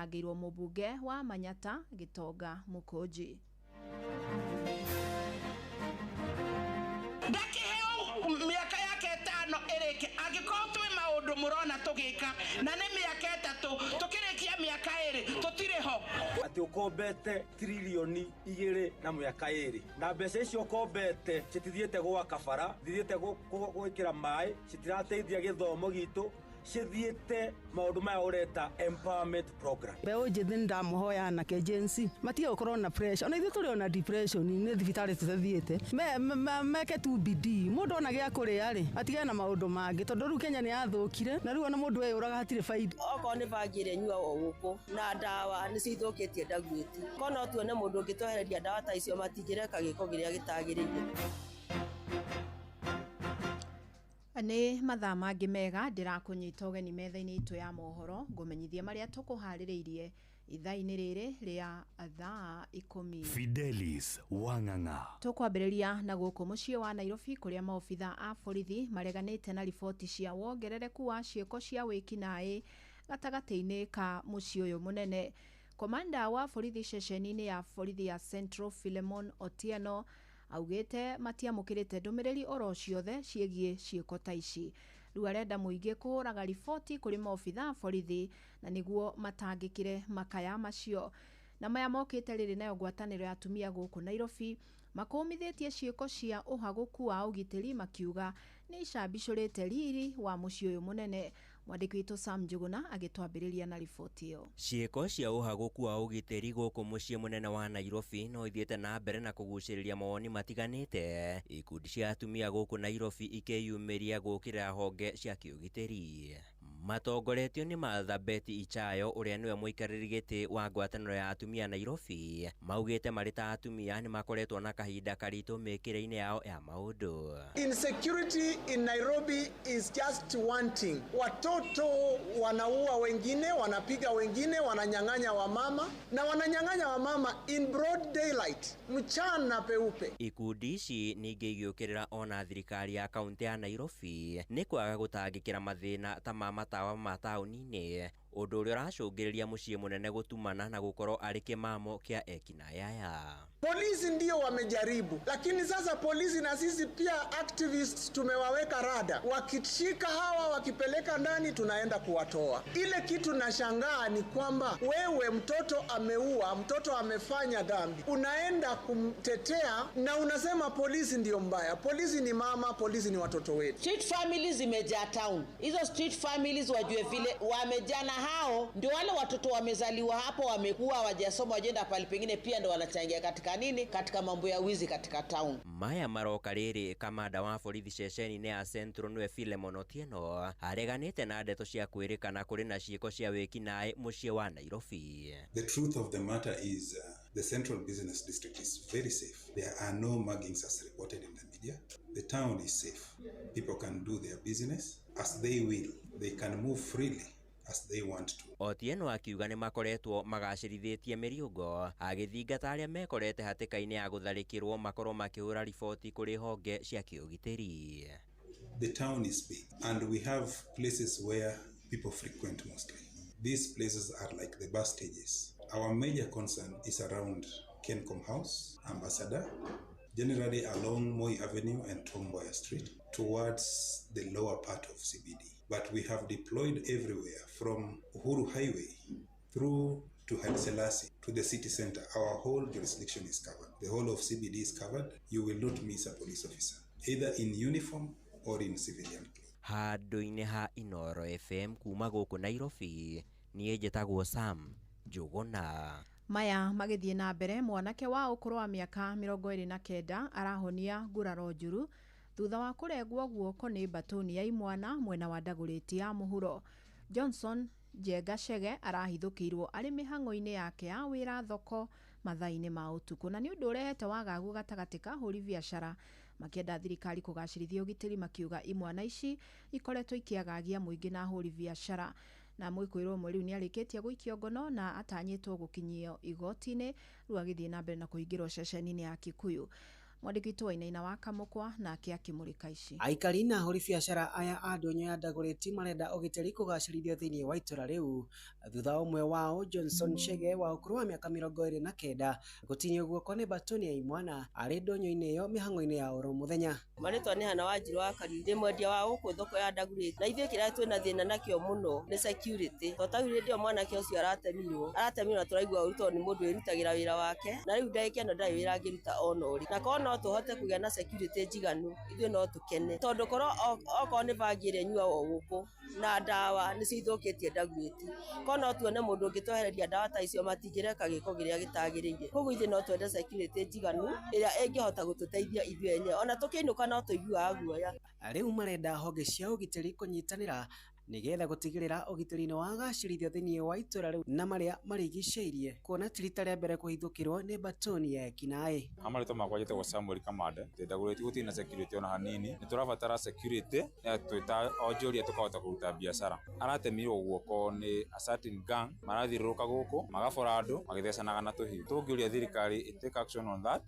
Angĩirwo mũmbunge wa Manyata Gĩtonga Mũkũnji. Ndakĩheo mĩaka yake ĩtano ĩrĩke, angĩkorwo twĩ maũndũ mũrona tũgĩka na nĩ mĩaka 3, tũkĩrĩkia mĩaka 2 tũtirĩ ho. Atĩ ũkombete 2 trillion na mĩaka 2, na mbeca icio ũkombete citithiĩte gwaka bara, citithiĩte gwĩkĩra maĩ, citirateithia gĩthomo gitũ, cithiĩte maũndũ maya ũreta empowerment program. Mbeũ njĩthĩ nĩ ndamũhoya, anake Gen Z matige gũkorwo na pressure. Ona ithuĩ tũrĩ ona depression nĩ thibitarĩ tũtathiĩte. Meke tu bidii, mũndũ ona gĩa kũrĩa rĩ, atigane na maũndũ mangĩ, tondũ rĩu Kenya nĩ yathũkire na rĩu ona mũndũ eyũraga hatirĩ baida. Okorwo nĩ bangi ĩrĩa ĩnyuagwo gũkũ na ndawa nĩcio ithũkĩtie ndaguĩti, korwo no tuone mũndũ ũngĩtwehereria ndawa ta icio, matingĩreka gĩko kĩrĩa gĩtagĩrĩire. Nĩ mathaa mangĩ mega ndĩrakũnyita ũgeni metha-inĩ itũ ya mohoro, ngũmenyithie marĩa tũkũharĩrĩirie ithaa-inĩ rĩrĩ rĩa thaa 10. Fidelis Wang'ang'a. Tũkwambĩrĩria na gũkũ mũciĩ wa Nairobi, kũrĩa maobitha a borithi mareganĩte na riboti cia wongerereku wa ciĩko cia wĩkinaĩ gatagatĩ-inĩ ka mũciĩ ũyũ mũnene. Komanda wa borithi ceceni-inĩ ya borithi ya Central, Philemon Otieno, augĩte matiamũkĩrĩte ndũmĩrĩri oro ciothe ciĩgiĩ ciĩko ta ici. Rĩu arenda mũingĩ kũhũraga riboti kũrĩ maobitha a borithi na nĩguo matangĩkĩre makaya macio. Na maya mokĩte rĩrĩ nayo ngwatanĩro ya atumia gũkũ Nairobi makũmithĩtie ciĩko cia ũhagũku wa ũgitĩri, makiuga nĩ icambicũrĩte riri wa mũciĩ ũyũ mũnene. Mwandĩki witũ Sam Njuguna agĩtwambĩrĩria na riboti ĩyo. Ciĩko cia ũhagũku wa ũgitĩri gũkũ mũciĩ mũnene wa Nairobi no ithiĩte na mbere na kũgucĩrĩria mawoni matiganĩte, ikundi cia atumia gũkũ Nairobi ikĩyumĩria gũkĩrĩra honge cia kĩũgitĩri. Matongoretio nĩ Martha Betty Ichayo, ũrĩa nĩwe mũikarĩri gĩtĩ wa ngwatanĩro ya atumia Nairobi, maugĩte marĩ ta atumia nĩ makoretwo na kahinda karitũ mĩkĩre-inĩ yao ya maũndũ. Insecurity in Nairobi is just wanting. Watoto wanaua wengine, wanapiga wengine, wananyang'anya wamama na wananyang'anya wamama in broad daylight, mchana peupe. Ikundi ici ningĩ igĩũkĩrĩra ona thirikari ya kaunti ya Nairobi nĩ kwaga gũtangĩkĩra mathĩna ta ma matawa ma taũni-inĩ, ũndũ ũrĩa ũracũngĩrĩria mũciĩ mũnene gũtumana na gũkorwo arĩ kĩmamo kĩa ekinaĩ aya. Polisi ndio wamejaribu, lakini sasa polisi na sisi pia activists tumewaweka rada. Wakishika hawa wakipeleka ndani, tunaenda kuwatoa. Ile kitu nashangaa ni kwamba wewe, mtoto ameua, mtoto amefanya dhambi, unaenda kumtetea na unasema polisi ndio mbaya. Polisi ni mama, polisi ni watoto wetu. Street families zimejaa town. Hizo street families wajue vile wamejaa, na hao ndio wale watoto wamezaliwa hapo, wamekuwa hawajasoma, wajenda pale pengine, pia ndo wanachangia katika nini, katika mambo ya wizi katika town. Maya maroka rĩrĩ kamanda wa borithi ceceni-inĩ ya Central, nĩwe Philemon Otieno, areganĩte na ndeto cia kwĩrĩkana kũrĩ na ciĩko cia wĩkinaĩ mũciĩ wa Nairobi. The truth of the matter is the Central Business District is very safe. There are no muggings as reported in the media. The town is safe. People can do their business as they will. They can move freely as they want to. Otieno akiuga nĩ makoretwo magacĩrithĩtie mĩriũngo agĩthingata arĩa mekorete hatĩka-inĩ ya gũtharĩkĩrwo makorwo makĩhũra riboti kũrĩ honge cia kĩũgitĩri. The town is big and we have places where people frequent mostly. These places are like the bus stages. Our major concern is around Kencom House, Ambassador, generally along Moi Avenue and Tom Mboya Street towards the lower part of CBD. But we have deployed everywhere from Uhuru Highway through to Haile Selassie to the city center. Our whole jurisdiction is covered. The whole of CBD is covered. You will not miss a police officer, either in uniform or in civilian clothes. Handũ-inĩ ha Inoro FM kuma gũkũ Nairobi, niĩ njĩtagwo Sam Njũgũna. Maya magĩthiĩ na mbere, mwanake wa ũkũrũ wa mĩaka 29 arahonia nguraro njuru thutha wa kũrengwo guoko nĩ mbatũni ya imwana mwena wa Ndagũrĩti ya mũhuro. Johnson Njenga Chege arahithũkĩirwo arĩ mĩhang'o-inĩ yake ya wĩra thoko mathaa-inĩ ma ũtukũ, na nĩ ũndũ ũrehete wagagu gatagatĩ ka ahũri biacara makĩenda thirikari kũgacĩrithia ũgitĩri, makiuga imwana ici ikoretwo ikĩagagia mũingĩ na ahũri biacara. Na mwĩkũĩrwo ũmwe rĩu nĩ arĩkĩtie gũikio ngono na atanyĩtwo gũkinyio igoti-inĩ, rĩu agĩthiĩ na mbere na kũhingĩrwo ceceni-inĩ ya Kikuyu. Mwandĩki witũ Wainaina wa Kamũkwa nake akĩmũrĩka ici. Aikari na ahũri biacara aya a ndũnyũ ya Dagoretti marenda ũgitĩri kũgacĩrithio thĩinĩ wa itũra rĩu thutha ũmwe wao Johnson Chege wa ũkũrũ wa mĩaka 29 gũtinio guoko nĩ batoni ya imwana arĩ ndũnyũ-inĩ ĩyo mĩhang'o-inĩ ya oro mũthenya. Marĩtwa nĩ Hana Wanjiru wa Kariu, ndĩ mwendia wa gũkũ thoko ya Dagoretti, na ithuĩ kĩrĩa twĩna thĩna nakĩo mũno nĩ security. To ta rĩu hĩndĩ ĩyo mwanake ũcio aratemirwo na tũraigua ũru tondũ nĩ mũndũ wĩrutagĩra wĩra wake, na rĩu ndagĩka ĩno ndarĩ wĩra angĩruta ona ũrĩ. Na korwo no tũhote kũgĩa na security njiganu, ithuĩ no tũkene, tondũ korwo okorwo nĩ bangi ĩrĩa ĩnyuagwo gũkũ na ndawa nĩcio ithũkĩtie Dagoretti, korwo no tuone mũndũ ũngĩtwehereria ndawa ta icio matingĩreka gĩko kĩrĩa gĩtagĩrĩire. Koguo ithuĩ no twende security njiganu ĩrĩa ĩngĩhota gũtũteithia ithuĩ enyewe, ona tũkĩinũka no tũiguaga guoya. Rĩu marenda honge cia ũgitĩri kũnyitanĩra nĩgetha gũtigĩrĩra ũgitĩri nĩ wagacĩrithio thĩinĩ wa itũra rĩu na marĩa marigicĩirie, kuona ti rita rĩa mbere kũhithũkĩrwo nĩ batoni ya ekinaĩ. Marĩtwa makwa njĩtagwo Samuel Kamande. Dagoretti gũtirĩ na security ona hanini, nĩ tũrabatara security ya twĩta onjoria tũkahota kũruta biacara. Aratemirwo guoko nĩ a certain gang marathiũrũrũka gũkũ magabora andũ magĩthecanaga na tũhiũ. Tũngĩũria thirikari ĩ take action on that,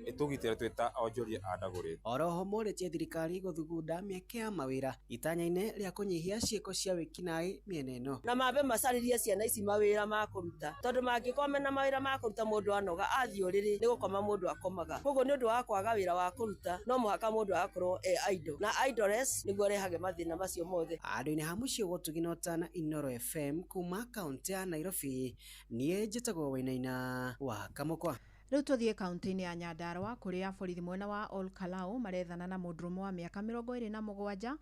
ĩtũgitĩre twĩta onjoria a Dagoretti. Oroho morĩtie thirikari gũthugunda mĩeke ya mawĩra itanya-inĩ rĩa kũnyihia ciĩko cia wĩkinaĩ mĩena ĩno. Na mambe macarĩrie ciana ici mawĩra ma kũruta, tondũ mangĩkorwo mena mawĩra ma kũruta mũndũ anoga athiĩ ũrĩrĩ nĩ gũkoma mũndũ akomaga. Koguo nĩ ũndũ wa kwaga wĩra wa kũruta no mũhaka mũndũ agakorwo e idle, na idleness nĩguo ũrehage mathĩna macio mothe. Andũ-inĩ ha mũciĩ wa Ũtugi na Ũtana, Inooro FM kuma kaũntĩ ya Nairobi, niĩ njĩtagwo Wainaina wa Kamũkwa. Rĩu tũthiĩ kaunti-inĩ ya Nyandarua kũrĩa borithi mwena wa Ol Kalou marethana na mũndũrũme wa mĩaka 27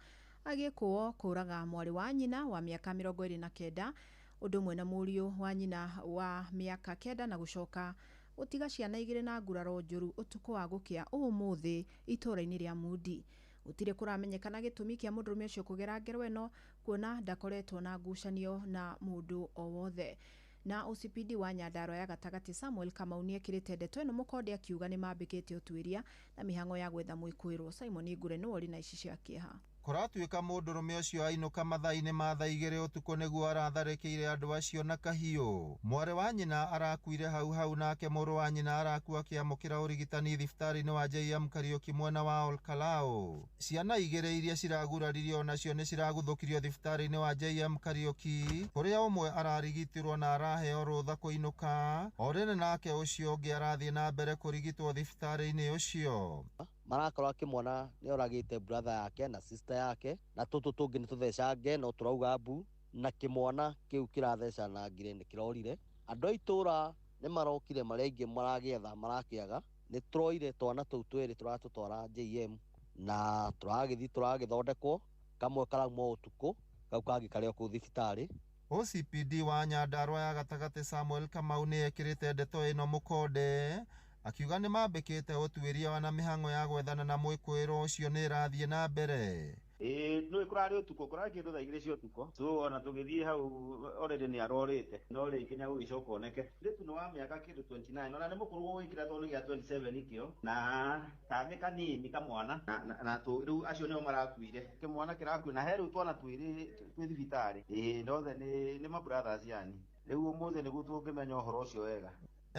agĩkũo kũraga mwarĩ wa nyina wa mĩaka 29 ũndũ ũmwe na mũriũ wa nyina wa mĩaka 9 na gũcoka gũtiga ciana igĩrĩ na nguraro njũru ũtukũ wa gũkĩa ũmũthĩ itũũra-inĩ rĩa Mundi. Gũtirĩ kũramenyekana gĩtũmi kĩa mũndũrũme ũcio kũgera ngero ĩno kuona ndakoretwo na ngucanio na mũndũ o wothe. Na OCPD wa Nyandarua ya gatagatĩ Samuel Kamau nĩekĩrĩte ndeto ĩno mũkonde akiuga nĩmambĩkĩte ũtuĩria na mĩhang'o ya gwetha mwĩkũĩrwo. Simon Ngure nĩwe ũrĩ na ici cia kĩeha. Kũratuĩka mũndũrũme ũcio ainũka mathaa-inĩ ma thaa 2 ũtukũ nĩguo aratharĩkĩire andũ acio na kahiũ. Mwarĩ wa nyina arakuire hau hau nake mũrũ wa nyina arakua akĩamũkĩra ũrigitani thibitarĩ-inĩ wa JM Kariuki mwena wa Ol Kalou. Ciana igĩrĩ iria ciraguraririo nacio nĩ ciraguthũkirio thibitarĩ-inĩ wa JM Kariuki kũrĩa ũmwe ararigitirwo na araheo rũtha kũinũka, o rĩrĩ nake ũcio ũngĩ arathiĩ na mbere kũrigitwo thibitarĩ-inĩ ũcio. Marakorwo akĩmwona nĩ oragĩte brother yake na sister yake, na tũtũ tũngĩ nĩ tũthecange no tũrauga mbu, na kĩmwana kĩu kĩratheca na ngire nĩ kĩrorire. Andũ a itũra nĩ marokire marĩa aingĩ maragĩetha marakĩaga, nĩ tũroire twana tũu twĩrĩ tũratũtwara JM na tũragĩthiĩ tũragĩthondekwo, kamwe karauma ũtukũ kau kangĩ karĩ o kũu thibitarĩ. OCPD wa Nyandarua ya gatagatĩ Samuel Kamau nĩ ekĩrĩte ndeto ĩno mũkonde akiuga nĩ mambĩkĩte ũtuĩria na mĩhang'o ya gwethana na mwĩkũĩrwo ũcio nĩ ĩrathiĩ na mbere. Nĩ kũrarĩ ũtukũ, kũrarĩ kĩndũ thaa 2 cia ũtukũ, so ona tũgĩthiĩ hau already nĩ arorĩte, no rĩ kinya gũgĩcoka oneke. Rĩtu nĩ wa mĩaka kĩndũ 29, ona nĩ mũkũrũ gũgĩkĩra tondũ nĩ gĩa 27 kĩo, na kangĩ kanini kamwana, na rĩu acio nĩo marakuire. Kĩmwana kĩrakua na he rĩu twana twĩrĩ twĩ thibitarĩ, ĩĩ othe nĩ ma brothers yani. Rĩu ũmũthĩ nĩguo tũngĩmenya ũhoro ũcio wega.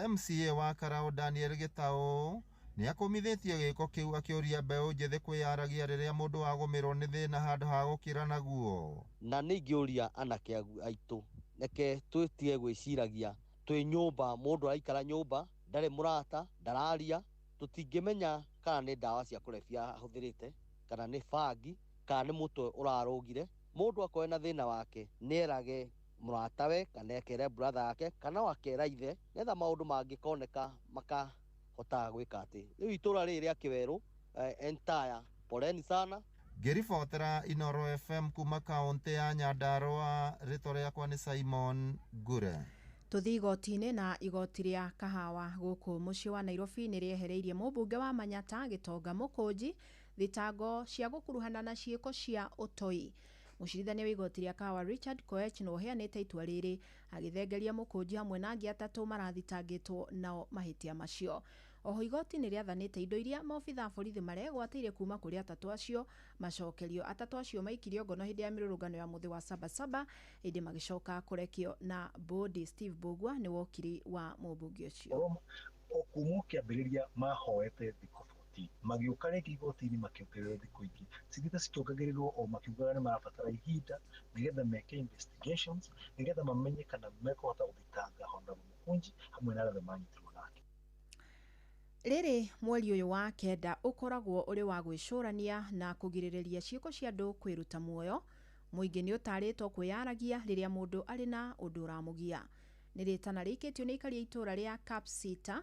MCA wa Karau Daniel Gitau nĩakũmithĩtie gĩko kĩu akĩũria mbeũ njĩthĩ kwĩyaragia rĩrĩa mũndũ agũmĩrwo nĩ thĩna handũ ha gũkĩra naguo. Na nĩ ingĩũria anake aitũ reke twĩtige gwĩciragia twĩ nyũmba, mũndũ araikara nyũmba ndarĩ mũrata ndararia, tũtingĩmenya kana nĩ ndawa cia kũrebia ahũthĩrĩte kana nĩ bangi kana nĩ mũtwe ũrarũgire. Mũndũ akorwo na thĩna wake nĩerage mũratawe kana ekere brother yake kana akera ithe nĩgetha maũndũ mangĩkoneka makahotaga gwĩka atĩ. Rĩu itũra rĩrĩ rĩa Kĩwerũ entire poleni sana. Ngĩribotera Inooro FM kuma kaũntĩ ya Nyandarua, rĩtwa rĩakwa nĩ Simon Ngure. Tũthiĩ igoti-inĩ na igoti rĩa Kahawa gũkũ mũciĩ wa Nairobi nĩ rĩehereirie mũmbunge wa Manyata Gĩtonga Mũkũnji thitango cia gũkuruhana na ciĩko cia ũtoi. Mũcirithania wa igoti rĩa Kahawa Richard Koech nĩwe ũheanĩte itua rĩrĩ agĩthengeria Mũkũnji hamwe na angĩ atatũ marathitangĩtwo nao mahĩtia macio. Oho igoti nĩ rĩathanĩte indo iria maobitha a borithi maregwatĩire kuma kũrĩ atatũ acio macokerio. Atatũ acio maikirio ngono hĩndĩ ya mĩrũrũngano ya mũthĩ wa Sabasaba ĩndĩ magĩcoka kũrekio na bodi. Steve Bogwa nĩ wokiri wa mũmbunge ũcio. O kuma ũkĩambĩrĩria mahoete thikũ igoti, magĩũka rĩngĩ igoti-inĩ makĩongererwo thikũ ingĩ, cithiĩte cikĩongagĩrĩrwo o makiugaga nĩ marabatara ihinda nĩgetha meke investigations, nĩgetha mamenye kana mekũhota gũthitanga Honorable Mukunji hamwe na arĩa othe manyitirwo nake. Rĩrĩ mweri ũyũ wa kenda ũkoragwo ũrĩ wa gwĩcũrania na kũgirĩrĩria ciĩko cia andũ kwĩruta muoyo. Mũingĩ nĩ ũtarĩtwo kwĩyaragia rĩrĩa mũndũ arĩ na ũndũ ũramũgia. Nĩ rĩtana rĩikĩtio nĩ aikari a itũũra rĩa Kapsita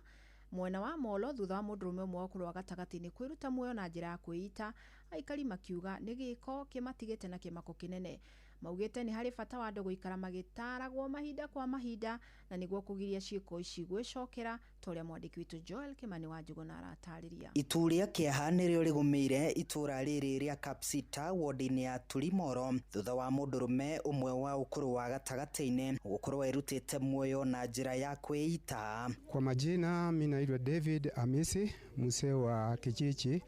mwena wa Molo thutha wa mũndũrũme ũmwe wa ũkũrũ wa gatagatĩ-inĩ kwĩruta muoyo na njĩra ya kwĩita, aikari makiuga nĩ gĩko kĩmatigĩte na kĩmako kĩnene. Maugĩte nĩ harĩ bata wa andũ gũikara magĩtaragwo mahinda kwa mahinda na nĩguo kũgiria ciĩko ici gwĩcokera, ta ũrĩa mwandĩki witũ Joel Kimani wa Njuguna aratarĩria. Itu rĩa kĩeha nĩrĩo rĩgũmĩire itũũra rĩrĩ rĩa Kapsita ward-inĩ ya Tulimoro thutha wa mũndũrũme ũmwe wa ũkũrũ wa gatagatĩ-inĩ gũkorwo erutĩte muoyo na njĩra ya kwĩita. Kwa majina mi naitwa David Amisi, mzee wa kijiji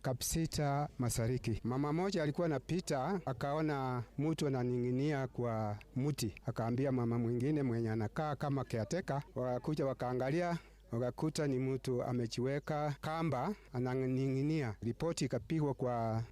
Kapsita Mashariki. Mama moja alikuwa anapita akaona mtu ananing'inia kwa mti, akaambia mama mwingine mwenye anakaa kama caretaker, wakakuja wakaangalia wakakuta ni mtu amejiweka kamba ananing'inia. Ripoti ikapigwa kwa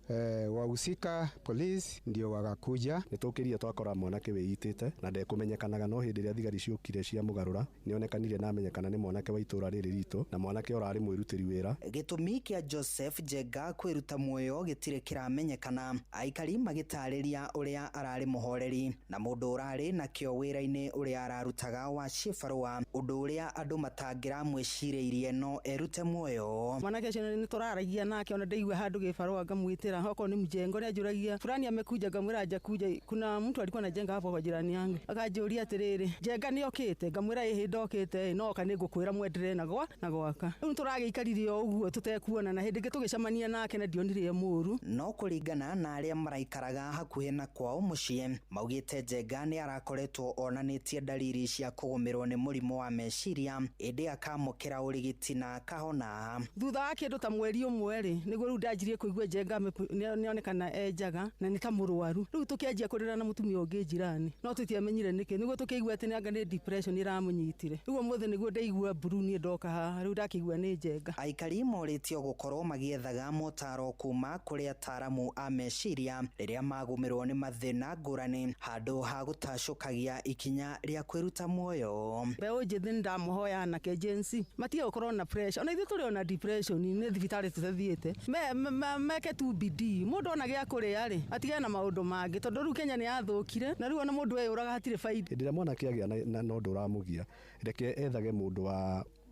wahusika polisi, ndio wakakuja. Nitukirie twakora mwanake wĩitĩte na ndekũmenyekanaga, no hĩndĩ ĩrĩa thigari ciũkire cia mũgarũra nĩonekanire na amenyekana nĩ mwanake wa itũra rĩrĩ ritũ, na mwanake ũrarĩ mwĩrutĩri wĩra. Gĩtũmi kĩa Joseph Njenga kwĩruta muoyo gĩtirĩ kĩramenyekana, aikari magĩtarĩria ũrĩa ararĩ mũhoreri na mũndũ ũrarĩ nakĩo wĩra-inĩ ũrĩa ararutaga wa cibarũa, ũndũ ũrĩa andũ matangĩra mwĩcirĩirie no erute muoyo. Mwanake ũcio nĩ tũraragia nake, ona ndaigua handũ gĩbarũa ngamwĩtĩra, okorwo nĩ mjengo nĩ anjũragia fulani amekuja, ngamwĩra hajakuja, kuna mtu alikuwa anajenga hapo kwa jirani yangu, akanjũria atĩrĩrĩ, Njenga nĩ okĩte? Ngamwĩra ĩhĩ ndokĩte, no oka nĩ ngũkwĩra mwenderee na gwaka. Rĩu tũragĩikarire o ũguo tũtekuona, na hĩndĩ ĩngĩ tũgĩcemania nake na ndionire e mũũru. No kũringana na arĩa maraikaraga hakuhĩ na kwao mũciĩ, maugĩte Njenga nĩ arakoretwo onanĩtie ndariri cia kũgũmĩrwo nĩ mũrimũ wa meciria, ĩndĩ akamũkĩra ũrigiti na akahona. Thutha wa kĩndũ ta mweri ũmwe rĩ, nĩguo rĩu ndanjirie kũigua Njenga nĩonekana e njaga na nĩ ta mũrwaru. Rĩu tũkĩanjia kũrĩra na mũtumia ũngĩ jirani, no tũtiamenyire nĩkĩ, nĩguo tũkĩigua atĩ nĩanga nĩ depression ĩramũnyitire. Rĩu ũmũthĩ nĩguo ndaigua mburu niĩ ndoka haha, rĩu ndakĩigua nĩ Njenga. Aikari morĩtio gũkorwo magĩethaga motaro kuma kũrĩ ataaramu a meciria rĩrĩa magũmĩrwo nĩ mathĩna ngũrani, handũ ha gũtacũkagia ikinya rĩa kwĩruta muoyo. Mbeũ njĩthĩ nĩndamũhoya anake Gen Z matige gũkorwo na pressure, ona ithuĩ tũrĩ ona depression nĩ thibitarĩ tũtathiĩte, meke tu bidii, mũndũ ona gĩa kũrĩa rĩ atigane na maũndũ mangĩ, tondũ rĩu Kenya nĩ yathũkire na rĩu ona mũndũ eyũraga hatirĩ baida. Hĩndĩ ĩrĩa mwanake agĩa na ũndũ ũramũgia, reke ethage mũndũ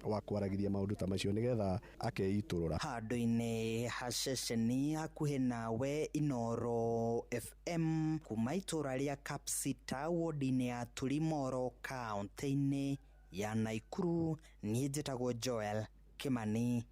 wa kwaragĩria maũndũ ta macio nĩgetha akeitũrũra. Handũ-inĩ ha ceceni hakuhĩ nawe Inooro FM kuma itũũra rĩa Kapsita ward-inĩ ya Tulimoro kaũntĩ-inĩ ya Naikuru, niĩ njĩtagwo Joel Kimani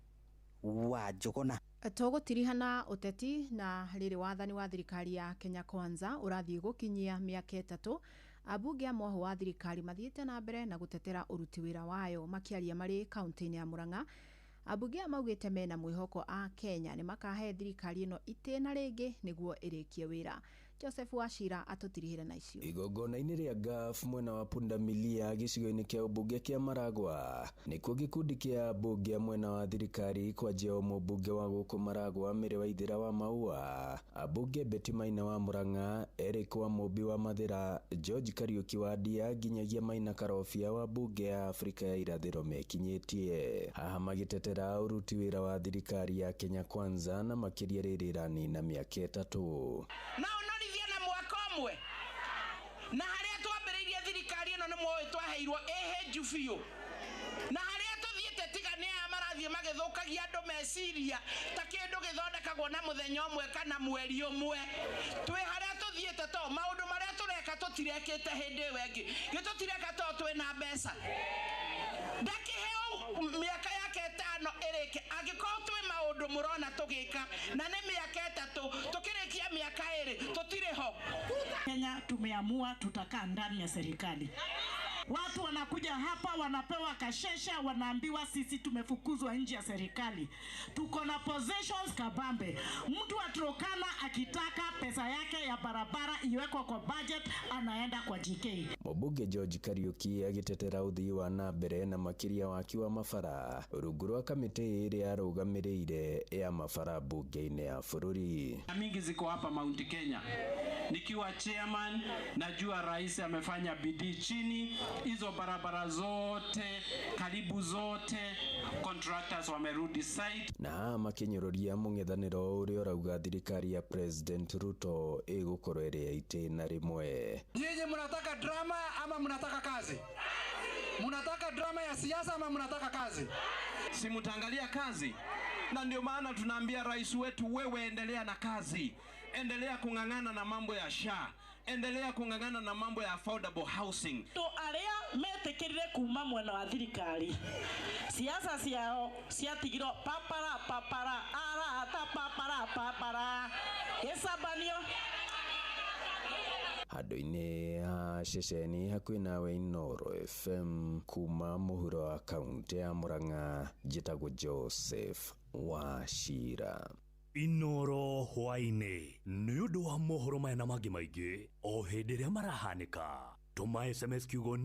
wa Njuguna. Tũgũtirihana ũteti na rĩrĩ wathani wa thirikari ya Kenya Kwanza ũrathiĩ gũkinyia mĩaka 3. Ambunge a mwahũ wa thirikari mathiĩte na mbere na gũtetera ũruti wĩra wayo. Makĩaria marĩ kaũntĩ-inĩ ya Murang'a, ambunge aya maugĩte mena mwĩhoko a Kenya nĩ makahe thirikari ĩno itĩna rĩngĩ nĩguo ĩrĩkie wĩra. Joseph Wachira atũtirihĩre na icio. Igongona-inĩ rĩa GAF mwena wa Pundamilia gĩcigo-inĩ kĩa ũmbunge kĩa Maragua nĩkuo gĩkundi kĩa ambunge a mwena wa thirikari kwanjia o mũmbunge wa gũkũ Maragua Mary Waithera wa Maua, ambunge Betty Maina wa Murang'a, Eric wa Mũmbi wa Mathĩra, George Kariuki wa Ndia nginyagia Maina Karobia wa mbunge ya Afrika ya Irathĩro mekinyĩtie haha magĩtetera ũruti wĩra wa thirikari ya Kenya Kwanza na makĩria rĩrĩ ĩranina mĩaka 3. Na haria twambĩrĩirie thirikari ĩno nĩ mwoĩ twaheirwo ĩhĩnju biũ, na haria tũthiĩte tiga nĩ aya marathiĩ magĩthũkagia andũ meciria ta kĩndũ gĩthondekagwo na mũthenya ũmwe kana mweri ũmwe. Twĩ harĩa tũthiĩte to maũndũ marĩa tũreka tũtirekĩte hĩndĩ ĩyo ĩngĩ, gĩtũtireka to twĩna mbeca. Ndakĩheo mĩaka yake 5 ĩrĩke, angĩkorwo twĩ maũndũ mũrona tũgĩka na nĩ mĩaka 3, tũkĩrĩkia mĩaka 2 tũtirĩ ho. Kenya tumeamua tutakaa ndani ya serikali. Watu wana Wanakuja hapa wanapewa kashesha, wanaambiwa sisi tumefukuzwa nje ya serikali, tuko na positions kabambe. Mtu wa Turkana akitaka pesa yake ya barabara iwekwe kwa budget, anaenda kwa GK. Mũmbunge George Kariuki agĩtetera ũthii wa na mbere na makĩria waki wa mabara rungu rwa kamĩtĩ ĩrĩa arũgamĩrĩire ya mabara mbunge-inĩ ya bũrũri. Mingi ziko hapa Mount Kenya. Nikiwa chairman, najua rais amefanya bidii chini, hizo barabara zote karibu zote contractors wamerudi site. Na haha makĩnyũrũria mũng'ethanĩro ũrĩa ũrauga thirikari ya President Ruto ĩgũkorwo ĩrĩ ya itĩna rĩmwe. Nyinyi mnataka drama ama mnataka kazi? Mnataka drama ya siasa ama mnataka kazi? Si mtaangalia kazi, na ndio maana tunaambia rais wetu, wewe endelea na kazi, endelea kung'ang'ana na mambo ya SHA, endelea kung'ang'ana na mambo ya affordable housing. Andũ arĩa metĩkĩrire kuma mwena wa thirikari, siasa ciao ciatigirwo papara papara arata papara papara gĩcambanio. Handũ-inĩ ha ceceni hakuhĩ nawe Inooro FM kuma mũhuro wa kaũntĩ ya Murang'a, njĩtagwo Joseph Wachira. Inooro hwaĩ-inĩ nĩ ũndũ wa mohoro maya na mangĩ maingĩ o hĩndĩ ĩrĩa marahanĩka, tũma SMS kiugo.